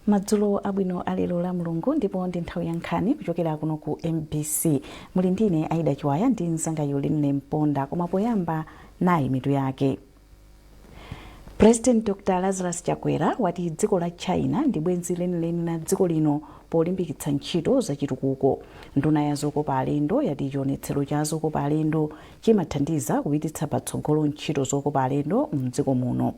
Madzulo abwino alero la Mulungu, ndipo ndi nthawi ya nkhani kuchokera kuno ku MBC. Muli ndine Aida Chiwaya ndi mzanga Yulinle Mponda. Koma poyamba, nayi mitu yake. President Dr Lazarus Chakwera wati dziko la China ndi bwenzi lenileni la dziko lino polimbikitsa ntchito zachitukuko. Nduna ya zokopa alendo yati chionetsero cha zokopa alendo chimathandiza kupititsa patsogolo ntchito zokopa alendo mdziko muno.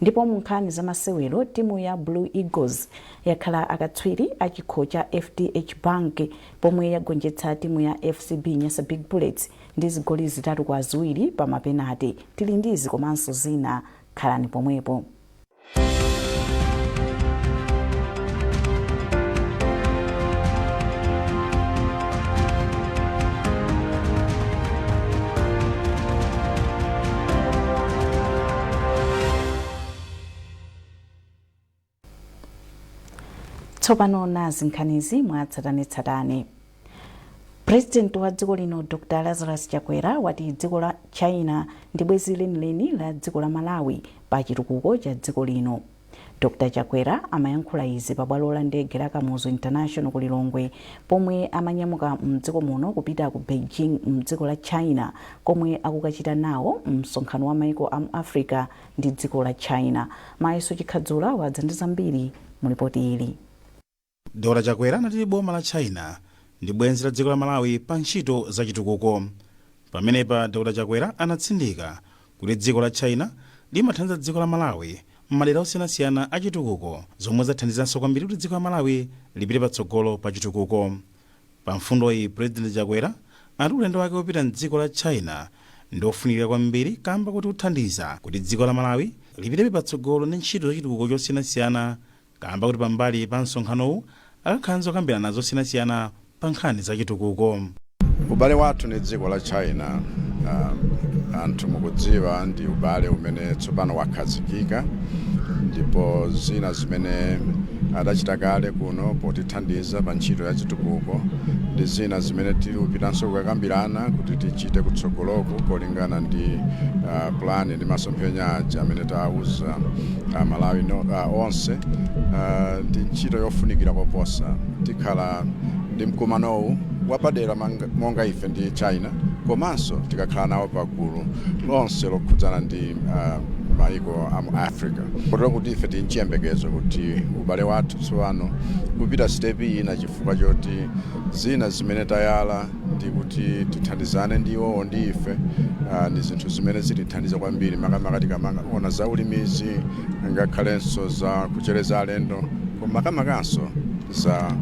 Ndipo mu nkhani za masewero, timu ya Blue Eagles yakhala akatswiri a chikho cha FDH Bank pomwe yagonjetsa timu ya FCB Nyasa Big Bullets ndi zigoli 3-2 pa mapenati. Tili ndi izi komanso zina, khalani pomwepo. Tsopano nazi nkhanizi mwatsatanetsatane. President wa dziko lino Dr Lazarus Chakwera wati dziko la China ndi bwenzi lenileni la dziko la Malawi pa chitukuko cha dziko lino. Dr Chakwera amayankhula izi pa bwalo la ndege la Kamuzu International ku Lilongwe pomwe amanyamuka mdziko muno kupita ku Beijing mdziko la China, komwe akukachita nawo msonkhano wa maiko a mu Africa ndi dziko la China. Mayeso Chikhadzula wadza ndi zambiri mu lipoti ili. Dr Chakwera anati boma la China ndi bwenzi la dziko la Malawi pa ntchito za chitukuko. Pamenepa Dr Chakwera anatsindika kuti dziko la China limathandiza dziko la Malawi m'madera osiyanasiyana a chitukuko, zomwe zathandizanso kwambiri kuti dziko la Malawi lipite patsogolo pa chitukuko. Pa mfundoyi, President Chakwera anati ulendo wake wopita mdziko la China ndi ofunikira kwambiri kamba kuti uthandiza kuti dziko la Malawi lipitebe patsogolo ndi ntchito za chitukuko chosiyanasiyana, kamba kuti pambali pa msonkhanowu akakhala nzokambirana zosiyanasiyana pa nkhani za chitukuko. Ubale wathu ndi dziko la China, anthu mukudziwa, ndi ubale umene tsopano wakhazikika, ndipo zina zimene adachita kale kuno potithandiza pa ntchito ya chitukuko ndi zina zimene tili kupitanso kukakambirana kuti tichite kutsogoloku kolingana ndi plan ndi masomphenya aja amene tawuza Malawi no, onse. Ndi ntchito yofunikira koposa. Tikhala ndi mkumanowu wapadera monga ife ndi China, komanso tikakhala nawo pagulu lonse lokhudzana ndi maiko a mu Africa, kotero kuti ife tili nchiyembekezo kuti ubale wathu tsopano kupita step ina, chifukwa choti zina zimene tayala ndi kuti tithandizane ndi iwowo ndi ife ndi zinthu zimene zitithandiza kwambiri, makamaka tikamaona za ulimizi, ngakhalenso za kuchereza alendo, koma makamakanso za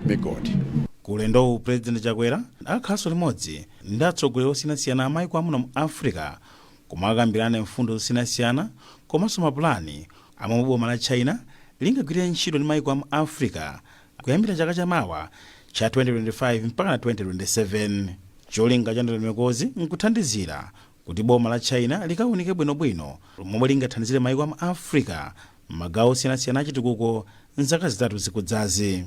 migodi. Ku ulendowu, President Chakwera akakhalanso limodzi ndi atsogoleri osiyanasiyana a maiko amuno mu Africa komwe akakambirane mfundo zosiyanasiyana komanso mapulani amomwe boma la China lingagwirire ntchito ndi maiko a mu Africa kuyambira chaka chamawa cha 2025 mpaka na 2027. Cholinga cha ndondomekozi nkuthandizira kuti boma la China likaunike bwinobwino momwe lingathandizire maiko a mu Africa m'magawo osiyanasiyana achitukuko mzaka 3 zikudzazi.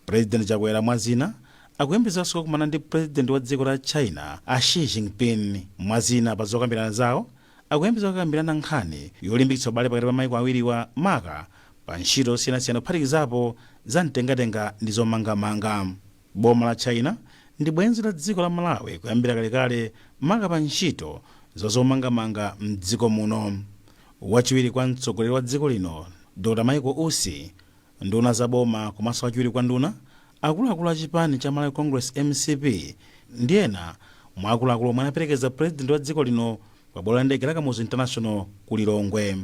President Chakwera mwazina akuyembekezanso kukumana ndi President wa dziko la China a Xi Jinping. Mwazina, pa zokambirana zawo akuyembekeza kukambirana nkhani yolimbikitsa ubale pakati pa maiko awiriwa, maka pa ntchito zosiyanasiyana kuphatikizapo za mtengatenga ndi zomangamanga. Boma la China ndi bwenzi la dziko la Malawi kuyambira kalekale, maka pa ntchito za zomangamanga mdziko muno. Wachiwiri kwa mtsogoleri wa dziko lino Dr Michael Usi, nduna za boma komanso achiwiri kwa nduna, akuluakulu a chipani cha Malawi Congress, MCP, ndi ena mwa akuluakulu omwe anaperekeza President wa dziko lino pa bwalo la ndege la Kamuzu International ku Lilongwe.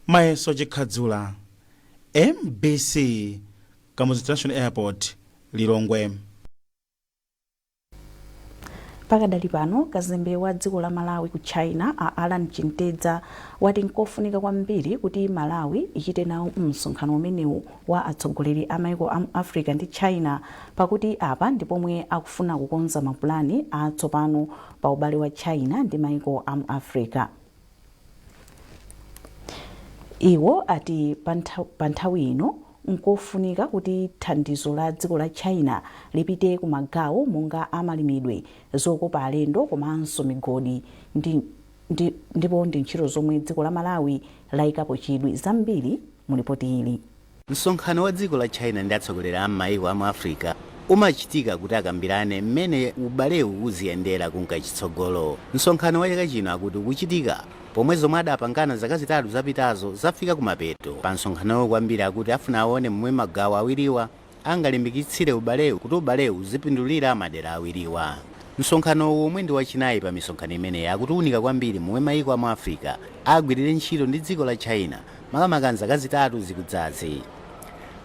Mayeso Chikhadzula, MBC, Kamuzu International Airport, Lilongwe. Pakadali pano, kazembe wa dziko la Malawi ku China a Alan Chintedza wati nkofunika kwambiri kuti Malawi ichite nawo msonkhano umenewu wa atsogoleri a maiko a mu Africa ndi China, pakuti apa ndi pomwe akufuna kukonza mapulani atsopano pa ubale wa China ndi maiko a mu Africa. Iwo ati pa nthawi ino nkofunika kuti thandizo la dziko la China lipite ku magawo monga amalimidwe, zokopa alendo komanso migodi, ndipo ndi ntchito zomwe dziko la Malawi layikapo chidwi. Zambiri mu lipoti ili. Msonkhano wa dziko la China ndi atsogoleri a m'mayiko a mu Africa umachitika kuti akambirane mmene ubalewu uziyendera kunka chitsogolo. Msonkhano wa chaka chino akuti ukuchitika pomwe zomwe adapangana zaka 3 zapitazo zafika kumapeto. Pa msonkhanowo kwambiri akuti afuna aone momwe magawo awiriwa angalimbikitsire ubalewu kuti ubalewu uzipindulira madera awiriwa. Msonkhanowu, omwe ndi wachinayi pa misonkhano imeneyi, akutiunika kwambiri momwe mayiko a mu Africa agwirire ntchito ndi dziko la China, makamaka zaka 3 zikudzazi.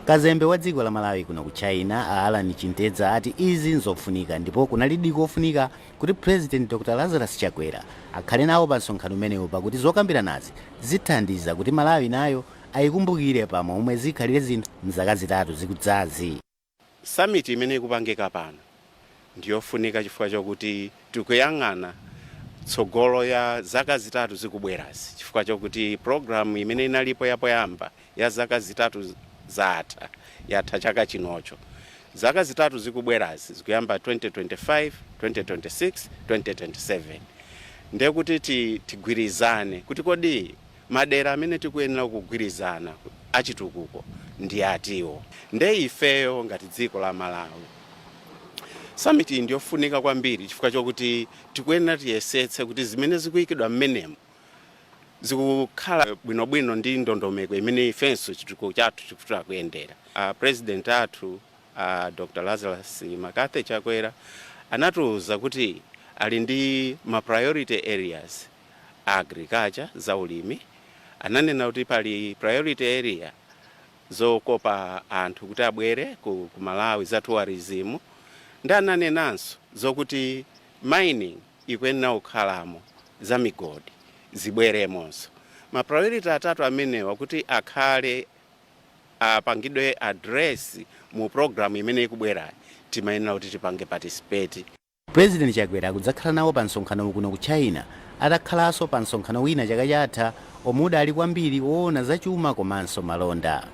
Kazembe wa dziko la Malawi kuno ku China, a Alan Chintedza, ati izi nzofunika ndipo kunalidi kofunika kuti President Dr Lazarus Chakwera akhale nawo pa msonkhano umenewu, pakuti zokambiranazi zithandiza kuti Malawi nayo ayikumbukire pamomwe zikhalire zinthu mzaka 3 zikudzazi. Summit imene ikupangika pano ndiyofunika chifukwa chokuti tikuyang'ana tsogolo ya zaka 3 zikubwerazi, chifukwa chokuti program imene inalipo yapoyamba ya zaka 3 zatha, yatha chaka chinocho. Zaka 3 zikubwerazi zikuyamba 2025, 2026, 2027. Ndekuti tigwirizane kuti kodi madera amene tikuyenera kugwirizana achitukuko ndi atiwo. Nde ifeyo ngati dziko la Malawi, summit iyi ndiyofunika kwambiri chifukwa chokuti tikuyenera tiyesetse kuti zimene zikuyikidwa mmenemo zikukhala bwinobwino ndi ndondomeko imene ifenso chitukuko chathu chikufuna kuyendera. President athu, Dr Lazarus McCarthy Chakwera, anatiuza kuti ali ndi ma priority areas: agriculture, zaulimi. Ananena kuti pali priority area zokopa anthu kuti abwere ku Malawi, za tourism, ndi ananenanso zokuti mining ikuyenera kukhalamo, za migodi zibweremonso. Ma priority atatu amenewa kuti akhale apangidwe address mu program imene ikubwerayi, timayenera kuti tipange participate. President Chakwera akudzakhala nawo pa msonkhano kuno ku China atakhalanso pa msonkhano wina chaka chatha omwe udali kwambiri woona zachuma komanso malonda.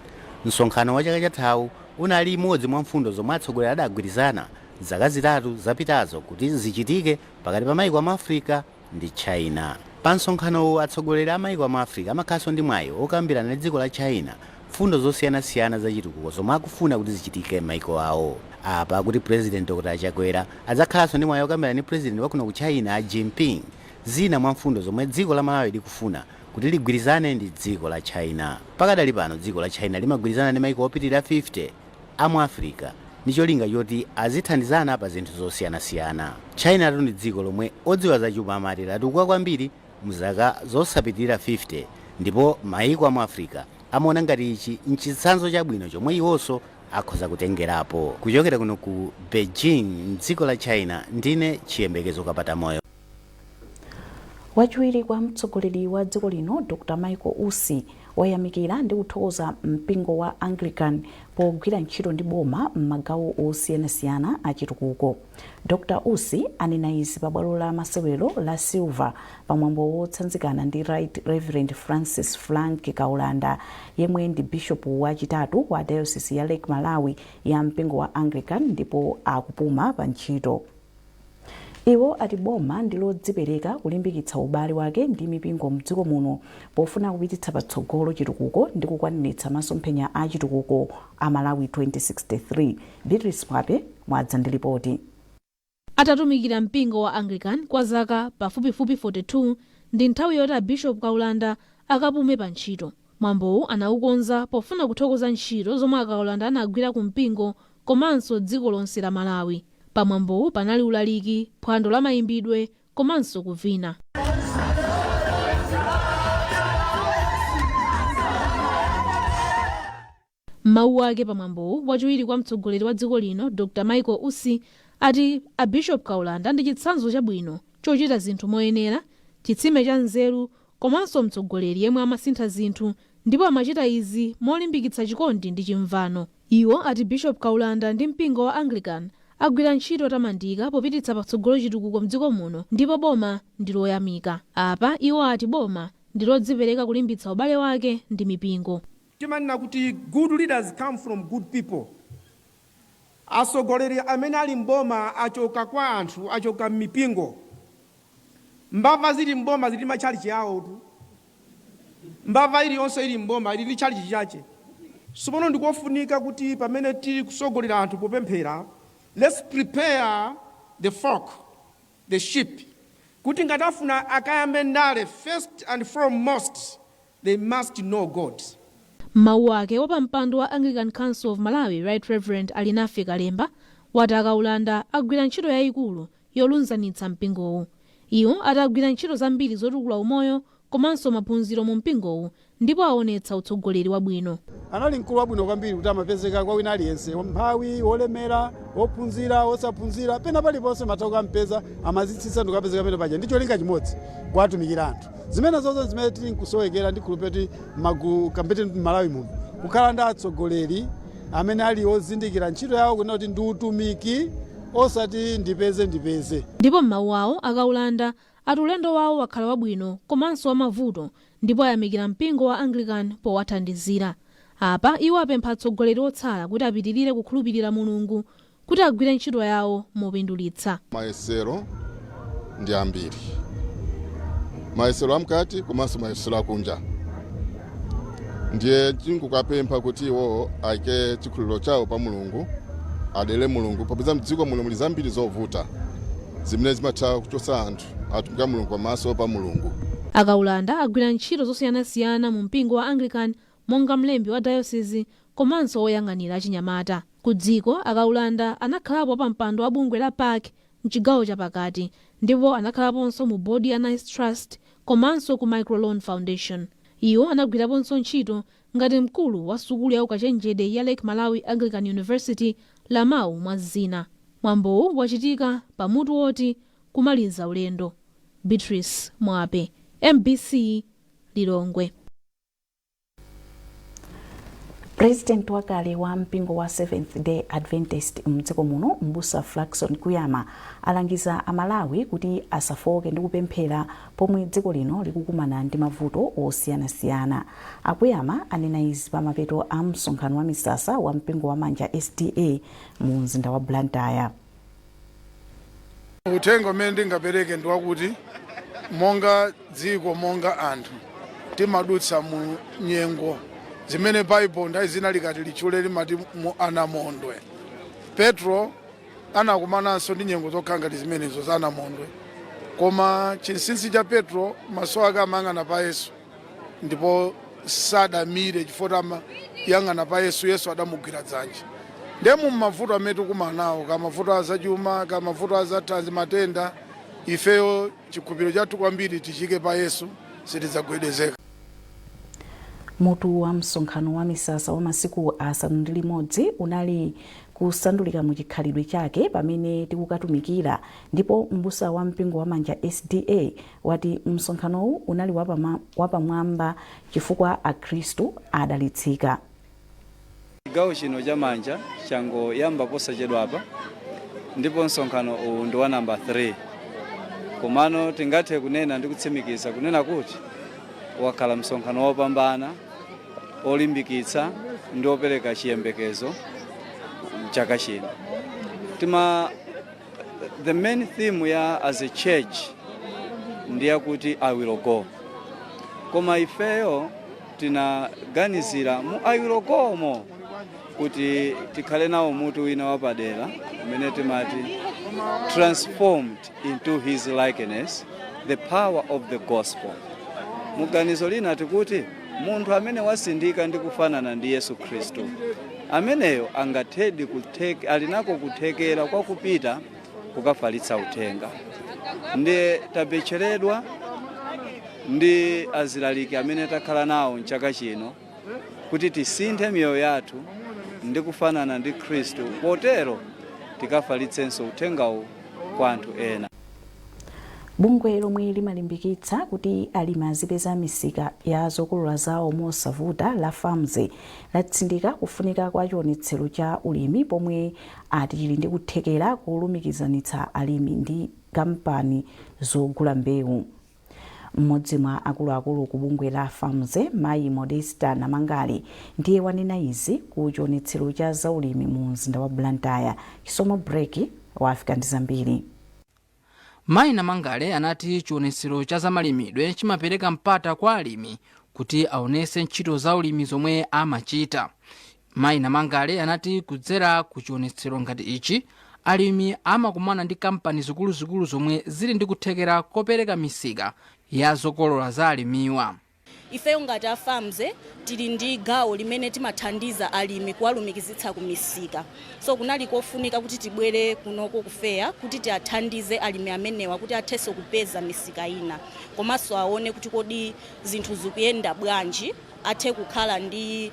Msonkhano wa chaka chathawu unali imodzi mwa mfundo zomwe atsogoleri adagwirizana zaka 3 zapitazo kuti zichitike pakati pa mayiko amu Africa ndi China. Pa msonkhanowu atsogoleri a mayiko amu Africa amakhalanso ndi mwayi okambirana ndi dziko la China mfundo zosiyanasiyana zachitukuko zomwe akufuna kuti zichitike m'mayiko awo. Apa kuti President Dr Chakwera adzakhalanso ndi mwayi okambirana ndi President wakuno ku China, Jinping, zina mwa mfundo zomwe dziko la Malawi likufuna kuti ligwirizane ndi dziko la China. Pakadali pano dziko la China limagwirizana ndi mayiko opitirira 50 amu Africa ndi cholinga choti azithandizana pa zinthu zosiyanasiyana. China tu ndi dziko lomwe odziwa zachuma amati latukuka kwambiri mzaka zosapitirira 50, ndipo mayiko amu Africa amaona ngati ichi nchitsanzo chabwino chomwe iwonso akhoza kutengerapo. Kuchokera kuno ku Beijing mdziko la China, ndine Chiyembekezo Kapatamoyo. Wachiwiri kwa mtsogoleri wa dziko lino, Dr Michael Usi, wayamikira ndi kuthokoza mpingo wa Anglican pogwira ntchito ndi boma m'magawo osiyanasiyana achitukuko. Dr Usi anena izi pa bwalo la masewero la Silver pamwambo wotsanzikana ndi Right Reverend Francis Frank Kaulanda, yemwe ndi bishopu wachitatu wa Diocese ya Lake Malawi ya mpingo wa Anglican ndipo akupuma pa ntchito. Iwo ati boma ndi lodzipereka kulimbikitsa ubale wake ndi mipingo mdziko muno pofuna kupititsa patsogolo chitukuko ndi kukwaniritsa masomphenya a chitukuko a Malawi 2063. Beatrice Mwape mwadza ndi ripoti. Atatumikira mpingo wa Anglican kwa zaka pafupifupi 42, ndi nthawi yoti Bishop Kaulanda akapume pa ntchito. Mwambowu anawukonza pofuna kuthokoza ntchito zomwe Akaulanda anagwira ku mpingo komanso dziko lonse la Malawi. Pamwambowu panali ulaliki, phwando la mayimbidwe komanso kuvina. M'mawu ake pamwambowu, wachiwiri kwa mtsogoleri wa dziko lino, Dr Michael Usi, ati a Bishop Kaulanda ndi chitsanzo chabwino chochita zinthu moyenera, chitsime cha nzeru komanso mtsogoleri yemwe amasintha zinthu, ndipo amachita izi molimbikitsa chikondi ndi chimvano. Iwo ati Bishop Kaulanda ndi mpingo wa Anglican agwira ntchito yotamandika popititsa patsogolo chitukuko mdziko muno, ndipo boma ndi loyamika. Apa iwo ati boma ndi lodzipereka kulimbitsa ubale wake ndi mipingo. Timanena kuti good leaders come from good people. Atsogoleri amene ali mboma achoka kwa anthu, achoka m'mipingo. Mbava zili mboma zili matchalichi awo tu. Mbava iliyonse ili mboma ili ndi tchalichi chache. Tsopano ndikofunika kuti pamene tili kusogolera anthu popemphera, let's prepare the flock, the sheep, kuti ngati afuna akayambe ndale, first and foremost they must know God. M'mawu ake, wapampando wa Anglican Council of Malawi, Right Reverend Alinafe Kalemba, wati Akaulanda agwira ntchito yayikulu yolunzanitsa mpingowu. Iwo ati agwira ntchito zambiri zotukula umoyo komanso maphunziro mu mpingowu ndipo aonetsa utsogoleri wabwino. Anali mkulu wabwino kwambiri kuti amapezeka kwa wina aliyense, mphawi, wolemera, wophunzira, wosaphunzira, pena paliponse matha kukampeza, amazitsitsa ndikukapezeka pene paja ndi cholinga chimodzi, kuwatumikira anthu. Zimene zozo zimene tili nkusowekera, ndikhulupirira kuti magulu kambete m'Malawi muno kukhala ndi atsogoleri amene ali ozindikira ntchito yawo, kunena kuti ndi utumiki, osati ndipeze ndipeze. Ndipo m'mawu awo, Akaulanda ati ulendo wawo wakhala wabwino komanso wamavuto ndipo ayamikira mpingo wa Anglican powathandizira. Apa iwo apempha atsogoleri otsala kuti apitirire kukhulupirira Mulungu kuti agwire ntchito yawo mopindulitsa. Mayesero ndi ambiri, mayesero amkati komanso mayesero akunja. Ndiye tinkukapempha kuti iwo ayike chikhulupiriro chawo pa Mulungu, adalire Mulungu, popeza mdziko muno muli zambiri zovuta zimene zimatha kuchotsa anthu atumiki a Mulungu pamaso pa Mulungu. Akaulanda agwira ntchito zosiyanasiyana mu mpingo wa Anglican monga mlembi wa diocese komanso woyang'anira achinyamata. Ku dziko, Akaulanda anakhalapo pa mpando wa bungwe la PAC mchigawo chapakati ndipo anakhalaponso mu bodi ya Nice Trust komanso ku Microloan Foundation. Iwo anagwiraponso ntchito ngati mkulu wa sukulu ya ukachenjede ya Lake Malawi Anglican University, LAMAU, mwa zina. Mwambowu wachitika pamutu woti "Kumaliza ulendo". Beatrice Mwape, MBC, Lilongwe. Purezidenti wakale wa mpingo wa Seventh Day Adventist mdziko muno, Mbusa Flaxon Kuyama, alangiza Amalawi kuti asafoke ndi kupemphera pomwe dziko lino likukumana ndi mavuto osiyanasiyana. Akuyama anena izi pa mapeto a msonkhano wa misasa wa mpingo wa Manja SDA mu mzinda wa Blantyre. Uthenga umene ndingapereke ndi wakuti monga dziko, monga anthu, timadutsa mu nyengo zimene Baibulo nthawi zina likati litchule limati mu anamondwe. Petro anakumananso ndi nyengo zokhala ngati zimenezo za anamondwe, koma chinsinsi cha Petro, maso ake amayang'ana pa Yesu ndipo sadamire chifukwa amayang'ana pa Yesu. Yesu adamugwira dzanja. Ndiye mu mavuto amene tikumana nawo, ka mavuto azachuma, ka mavuto azathanzi, matenda, ifeyo chikhulupiriro chathu kwambiri tichike pa Yesu, sitidzagwedezeka. Mutu wa msonkhano wa misasa wa masiku 6 unali "Kusandulika mu chikhalidwe chake pamene tikukatumikira", ndipo mbusa wa mpingo wa Manja SDA wati msonkhanowu unali wapamwamba chifukwa Akhristu adalitsika. Chigawo chino cha Manja changoyamba posachedwapa ndipo msonkhano uwu ndi wa namba 3, komano tingathe kunena ndi kutsimikiza kunena kuti wakhala msonkhano wopambana, olimbikitsa ndi opereka chiyembekezo mchaka chino. Tima the main theme ya as a church ndiyakuti "I will go", koma ifeyo tinaganizira mu "I will go" mo kuti tikhale nawo mutu wina wapadera umene timati "Transformed into His Likeness, the Power of the Gospel". Muganizo lina tikuti munthu amene wasindika ndi kufanana ndi Yesu Khristu, ameneyo angathedi ali nako kuthekera kwa kupita kukafalitsa uthenga. Ndiye tabetcheredwa ndi azilaliki amene takhala nawo mchaka chino kuti tisinthe miyoyo yathu ndi kufanana ndi Khristu, potero tikafalitsenso uthengawu kwa anthu ena. Bungwe lomwe limalimbikitsa kuti alimi azipeza misika ya zokolola zawo mosavuta la FAMZ latsindika kufunika kwa chionetsero cha ulimi, pomwe ati chili ndi kuthekera kolumikizanitsa alimi ndi kampani zogula mbewu. Mmodzi mwa akuluakulu ku bungwe la FAMZ, Mayi Modesta Namangali, ndiye wanena izi ku chionetsero cha zaulimi mu mzinda wa Blantyre. Chisomo Breki wafika ndi zambiri. Mayi Namangale anati chionetsero cha zamalimidwe chimapereka mpata kwa alimi kuti aonese ntchito za ulimi zomwe amachita. Mayi Namangale anati kudzera ku chionetsero ngati ichi, alimi amakumana ndi kampani zikuluzikulu zomwe zili ndi kuthekera kopereka misika ya zokolola za alimiwa. Ifeyo ngati a FAMZ tili ndi gawo limene timathandiza alimi kuwalumikizitsa ku misika, so kunali kofunika kuti tibwere kunoko ku fair kuti tiathandize alimi amenewa kuti athenso kupeza misika ina, komanso aone kuti kodi zinthu zikuyenda bwanji, athe kukhala ndi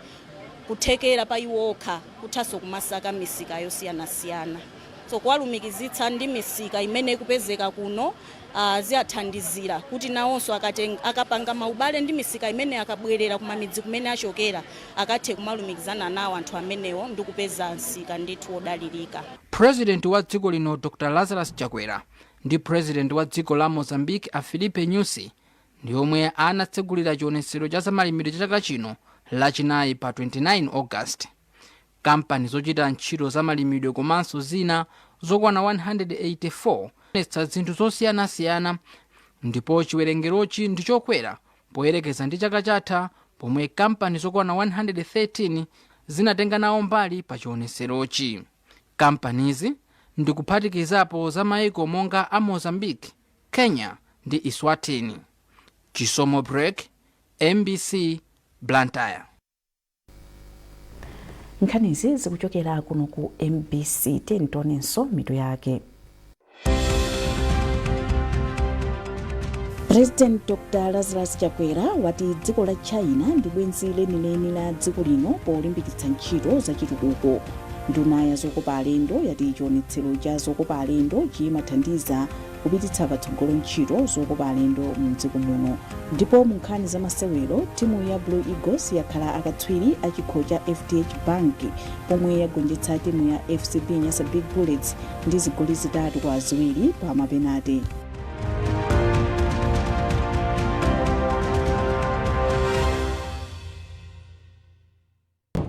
kuthekera pa iwo okha kuthanso kumasaka misika yosiyanasiyana. So kuwalumikizitsa ndi misika imene ikupezeka kuno ziyathandizira kuti nawonso akapanga maubale ndi misika imene, akabwerera kumamidzi kumene achokera, akathe kumalumikizana nawo anthu amenewo ndi kupeza msika ndithu wodalirika. Purezidenti wa dziko lino Dr Lazarus Chakwera ndi Purezidenti wa dziko la Mozambique a Filipe Nyusi ndi omwe anatsegulira chionetsero cha zamalimidwe cha chaka chino Lachinayi pa 29 August. Kampani zochita ntchito zamalimidwe komanso zina zokwana 184 onetsa zinthu zosiyanasiyana, ndipo chiwerengerochi ndi chokwera poyerekeza ndi chaka chatha pomwe kampani zokwana 113 zinatenga nawo mbali pa chionetserochi. Kampanizi ndikuphatikizapo za maiko monga a Mozambique, Kenya ndi Eswatini. Chisomo Break, MBC, Blantyre. Nkhanizi zikuchokera kuno ku MBC. Tionenso mitu yake. President Dr Lazarus Chakwera wati dziko la China ndi bwenzi lenileni la dziko lino polimbikitsa ntchito zachitukuko. Nduna ya zokopa alendo yati chionetsero cha zokopa alendo chimathandiza kupititsa patsogolo ntchito zokopa alendo mdziko muno. Ndipo mu nkhani za masewero, timu ya Blue Eagles yakhala akatswiri a chikho cha FDH Bank pomwe yagonjetsa timu ya FCB Nyasa Big Bullets ndi zigoli 3-2 pa mapenate.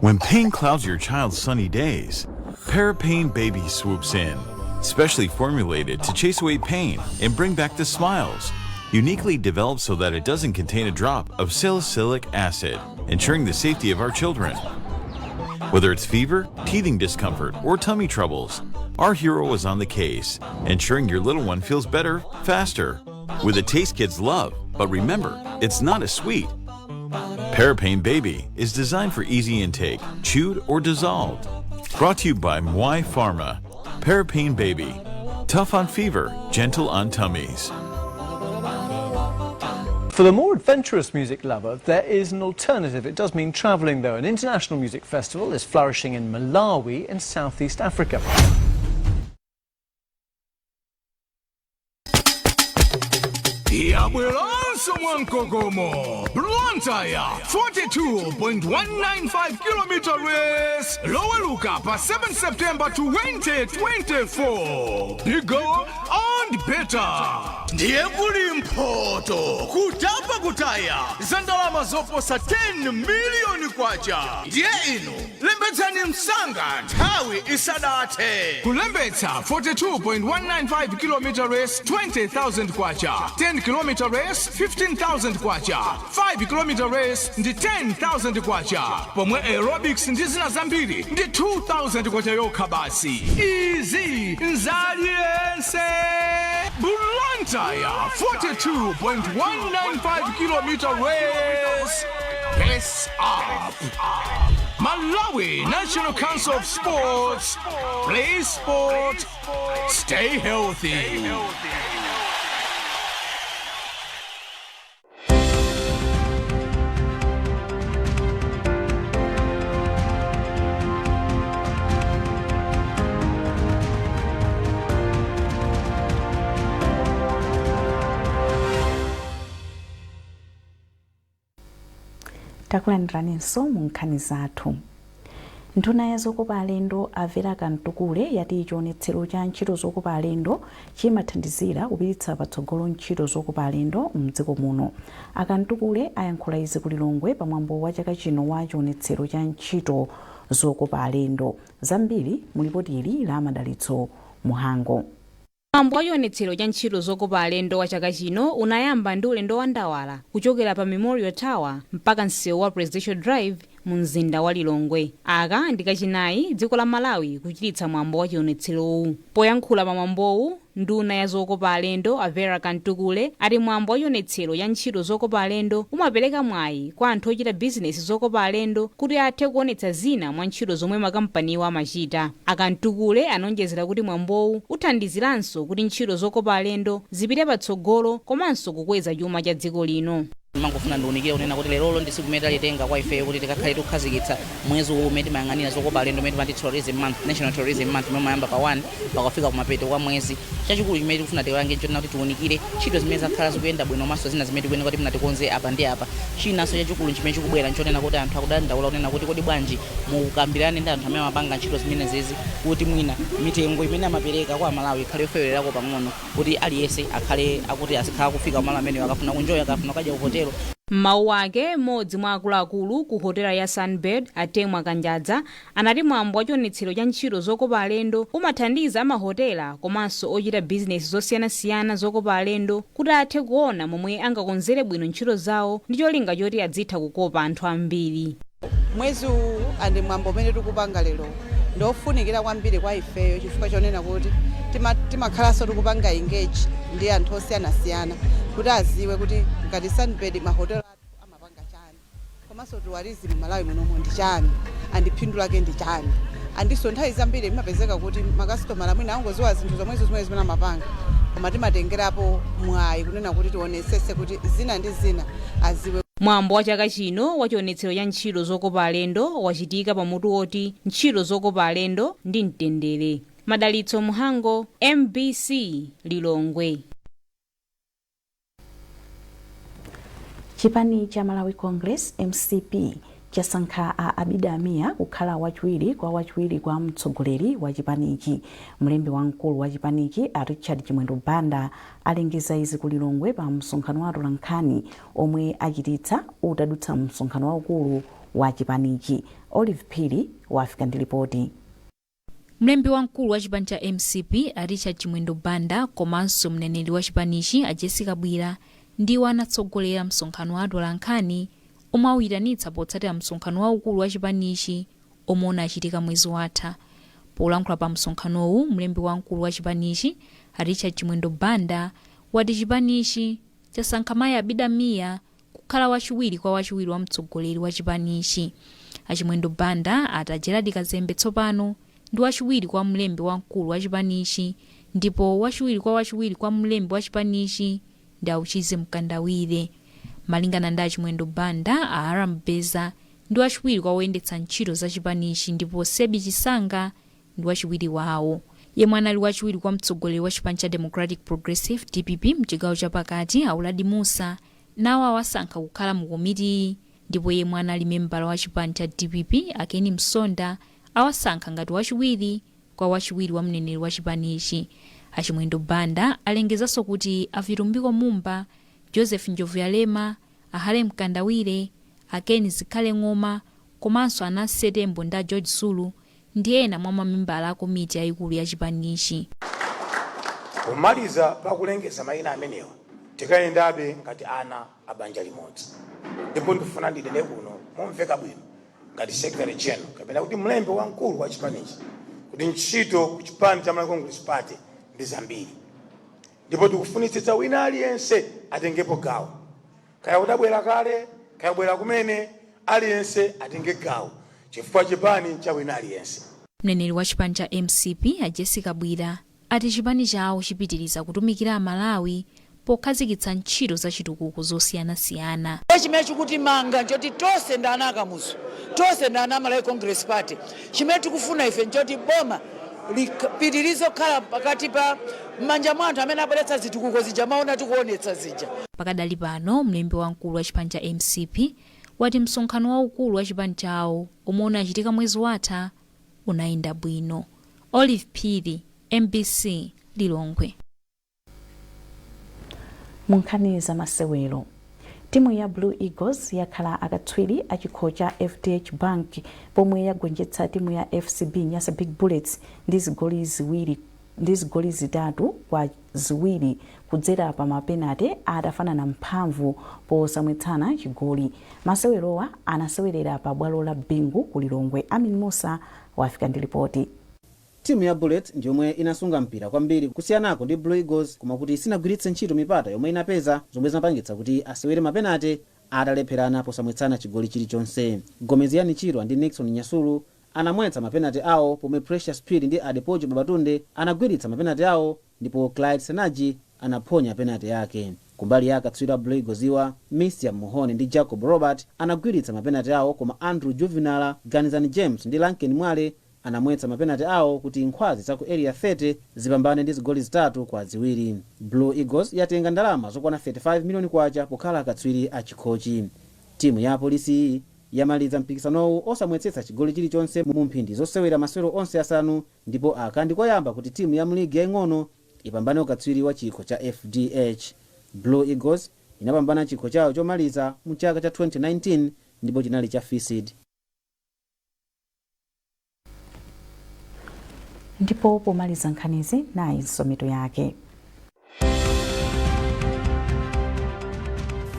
When pain clouds your child's sunny days, Parapain Baby swoops in. Specially formulated to chase away pain and bring back the smiles. Uniquely developed so that it doesn't contain a drop of salicylic acid, ensuring the safety of our children. Whether it's fever, teething discomfort, or tummy troubles, our hero is on the case, ensuring your little one feels better, faster. With a taste kids love, but remember, it's not a sweet. Parapain Baby is designed for easy intake, chewed or dissolved. Brought to you by Mwai Pharma. Parapain Baby. Tough on fever, gentle on tummies. For the more adventurous music lover, there is an alternative. It does mean travelling, though. An international music festival is flourishing in Malawi in southeast Africa. Yabweranso mwankokomo, Blantyre 42.195 km race, Loweluka pa 7 September 2024. Bigger and better. Ndiye kuli mphoto kutapa kutaya za ndalama zoposa 10 miliyoni kwacha. Ndiye inu lembetsani msanga nthawi isadathe. Kulembetsa 42.195 km race, 20,000 kwacha; 10 km race, 15,000 kwacha; 5 km race ndi 10,000 kwacha, pomwe aerobics ndi zina zambiri ndi 2,000 kwacha yokha basi. Izi nzaliyense. Blantyre 42.195 km race. Pace up. Malawi National Council of Sports. Play sport. Stay healthy. Takulandiraninso mu nkhani zathu. Nduna ya zokopa alendo a Vera Kamtukule yati chionetsero cha ntchito zokopa alendo chimathandizira kupititsa patsogolo ntchito zokopa alendo mdziko muno. A Kamtukule ayankhula izi ku Lilongwe pamwambo wa chaka chino wa chionetsero cha ntchito zokopa alendo. Zambiri mu lipoti ili la Madalitso Muhango. Mwambo wa chionetsero cha ntchito zokopa alendo wa chaka chino unayamba ndi ulendo wa ndawala kuchokera pa Memorial Tower mpaka msewu wa Presidential Drive. Mu mzinda wa Lilongwe. Aka ndi kachinayi dziko la Malawi kuchititsa mwambo wa chionetserowu. Poyankhula pa mwambowu, nduna ya zokopa alendo a Vera Kamtukule ati mwambo wa chionetsero cha ntchito zokopa alendo umapereka mwayi kwa anthu ochita bizinesi zokopa alendo kuti athe kuonetsa zina mwa ntchito zomwe makampaniwo amachita. A Kamtukule anonjezera kuti mwambowu uthandiziranso kuti ntchito zokopa alendo zipite patsogolo komanso kukweza chuma cha dziko lino. Mangofuna ndiunikire kunena kuti lerolo ndi tsiku limene talitenga kwa ifeyo kuti tikakhale tikukhazikitsa mwezi uwu umene timayang'anira zokopa alendo, umene timati Tourism Month, National Tourism Month, umene umayamba pa 1 pakafika kumapeto kwa mwezi. Chachikulu chimene tikufuna tipange nchonena kuti tiunikire ntchito zimene zakhala zikuyenda bwino komanso zina zimene tikuyenera kuti mnatikonze apa ndi apa. Chinanso chachikulu chimene chikubwera nchonena kuti anthu akudandaula kunena kuti kodi bwanji mukambirane ndi anthu amene amapanga ntchito zimenezezi kuti mwina mitengo imene amapereka kwa Amalawi ikhale yofewererako pang'ono, kuti aliyense akhale akuti azikhala kufika kumalo amenewo akafuna kunjoya, akafuna kukadya ku hotelo. M'mawu ake, mmodzi mwa akuluakulu ku hotela ya Sunbird, a Temwa Kanjadza, anati mwambo wa chionetsero cha ntchito zokopa alendo umathandiza amahotela komanso ochita bizinesi zosiyanasiyana zokopa alendo kuti athe kuona momwe angakonzere bwino ntchito zawo ndi cholinga choti adzitha kukopa anthu ambiri. Mwezi uwu and mwambo umene tikupanga lero ndofunikira kwambiri kwa ifeyo, chifukwa chonena kuti timakhalanso tikupanga engage ndi anthu osiyanasiyana kuti aziwe kuti ngati Sunbird mahotelo athu amapanga chani, komanso tourism Malawi munomo ndi chani and phindu lake ndi chani. Andinso nthawi zambiri imapezeka kuti makasitomala mwina angoziwa zinthu zomwezo zimene zimene amapanga, koma timatengerapo mwayi kunena kuti tionesese kuti zina ndi zina aziwe. Mwambo wa chaka chino wa chionetsero cha ntchito zokopa alendo wachitika pamutu woti "Ntchito zokopa alendo ndi mtendere". Madalitso Muhango, MBC, Lilongwe. Chipani cha Malawi Congress, MCP, chasankha a Abida Mia kukhala wachiwiri kwa wachiwiri kwa mtsogoleri wa chipanichi. Mlembi wamkulu wa chipanichi a Richard Chimwendo Banda alengeza izi ku Lilongwe pa msonkhano wa atolankhani omwe achititsa utadutsa msonkhano waukulu wa chipanichi. Olive Phiri wafika ndi ripoti. Mlembi wamkulu wa chipani cha MCP a Richard Chimwendo Banda komanso mneneri wa chipanichi a Jessie Kabwila ndiwo anatsogolera msonkhano wa atolankhani omwe awuyitanitsa potsatira msonkhano waukulu wa chipanichi omwe unachitika mwezi watha. Polankhula pa msonkhanowu, mlembi wamkulu wa chipanichi a Richard Chimwendo Banda wati chipanichi chasankha mayi Abida Mia kukhala wachiwiri kwa wachiwiri wa mtsogoleri wa chipanichi. A Chimwendo Banda ati a Gerald Kazembe tsopano ndi wachiwiri kwa mlembi wamkulu wa chipanichi ndipo wachiwiri kwa wachiwiri kwa mlembi wa chipanichi ndi a Uchizi Mkandawire. Malingana ndi a Chimwendo Banda, a Aram Beza ndi wachiwiri kwa woyendetsa ntchito za chipanichi ndipo Sebi Chisanga ndi wachiwiri wawo. Yemwe anali wachiwiri kwa mtsogoleri wa chipani cha Democratic Progressive, DPP, mchigawo chapakati a Uladi Mussa nawo awasankha kukhala mu komitiyi ndipo yemwe anali membala wa chipani cha DPP a Ken Msonda awasankha ngati wachiwiri kwa wachiwiri wa mneneri wa chipanichi. A Chimwendo Banda alengezanso kuti a Vitumbiko Mumba, Joseph Njobvuyalema, a Harry Mkandawire, a Ken Zikhale Ng'oma komanso a Nancy Tembo ndi a George Zulu ndi ena mwa mamembala a komiti yayikulu ya chipanichi. Pomaliza pakulengeza mayina amenewa, tikayendabe ngati ana a banja limodzi, ndipo ndifuna ndinene kuno momveka bwino ngati Secretary General kapena kuti mlembi wamkulu wa chipanichi kuti ntchito ku chipani cha Malawi Congress Party ndi zambiri, ndipo tikufunitsitsa wina aliyense atengepo gawo, kaya udabwera kale, kaya ubwera kumene, aliyense atenge gawo chifukwa chipani cha wina aliyense. Mneneri wa chipani cha MCP a Jessie Kabwila ati chipani chawo chipitiriza kutumikira Amalawi pokhazikitsa ntchito za chitukuko zosiyanasiyana. Chimene chikutimanga nchoti tonse ndi ana a Kamuzu, tonse ndi ana a Malawi Congress Party. Chimene tikufuna ife nchoti boma lipitirize kukhala pakati pa m'manja mwa anthu amene abweretsa zitukuko zija maona tikuonetsa zija. Pakadali pano, mlembi wamkulu wa chipani cha MCP wati msonkhano waukulu wa chipani chawo omwe unachitika mwezi watha unayenda bwino. Olive Phiri, MBC, Lilongwe. Mu nkhani za masewero, timu ya Blue Eagles yakhala akatswiri a chikho cha FDH Bank pomwe yagonjetsa timu ya FCB Nyasa Big Bullets ndi zigoli 2 ndi zigoli 3-2 kudzera pa mapenate atafanana mphamvu posamwetsana chigoli. Masewerowa anasewerera pa bwalo la Bingu ku Lilongwe. Amin Musa wafika ndi ripoti. Timu ya Bullets ndiyomwe inasunga mpira kwambiri kusiyanako ndi Blue Eagles, koma kuti sinagwiritse ntchito mipata yomwe inapeza, zomwe zinapangitsa kuti asewere mapenate atalepherana posamwetsana chigoli chilichonse. Gomezgani Chirwa ndi Nixon Nyasulu anamwetsa mapenate awo, pomwe Precious Phiri ndi Adepoju Babatunde anagwiritsa mapenate awo, ndipo Clyde Senaji anaphonya penate yake. Kumbali ya akatswiri a Blue Eagles iwa, Misiam Muhone ndi Jacob Robert anagwiritsa mapenate awo, koma Andrew Juvenala, Ganizani James ndi Lanken Mwale anamwetsa mapenate awo kuti nkhwazi za ku Area 30 zipambane ndi zigoli 3-2. Blue Eagles yatenga ndalama zokwana 35 miliyoni kwacha pokhala akatswiri a chikhochi. Timu ya apolisi iyi yamaliza mpikisanowu osamwetsetsa chigoli chilichonse mu mphindi zosewera masewero onse asanu, ndipo aka ndikoyamba kuti timu ya mligi yaying'ono ipambane ukatswiri wa chikho cha FDH. Blue Eagles inapambana chikho chawo chomaliza mu chaka cha 2019 ndipo chinali cha FISD. Ndipo pomaliza nkhanizi, nayinso mitu yake.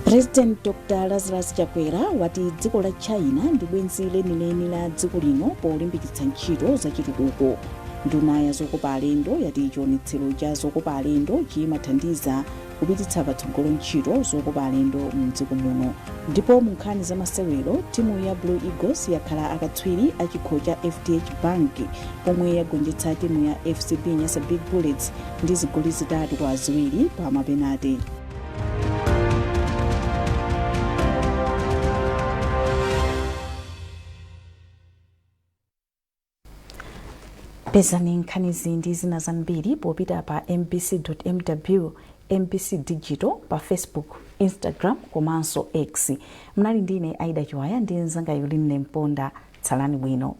President Dr Lazarus Chakwera wati dziko la China ndi bwenzi lenileni la dziko lino polimbikitsa ntchito zachitukuko. Nduna ya zokopa alendo yati chionetsero cha zokopa alendo chimathandiza kupititsa patsogolo ntchito zokopa alendo mdziko muno. Ndipo mu nkhani za masewero, timu ya Blue Eagles yakhala akatswiri a chikho cha FDH Bank pomwe yagonjetsa timu ya FCB Nyasa Big Bullets ndi zigoli 3-2 pa mapenate. Pezani nkhanizi ndi zina zambiri popita pa mbc.mw, MBC Digital pa Facebook, Instagram komanso X. Mnali ndine Aida Chiwaya ndi mnzanga Yulinle Mponda. Tsalani bwino.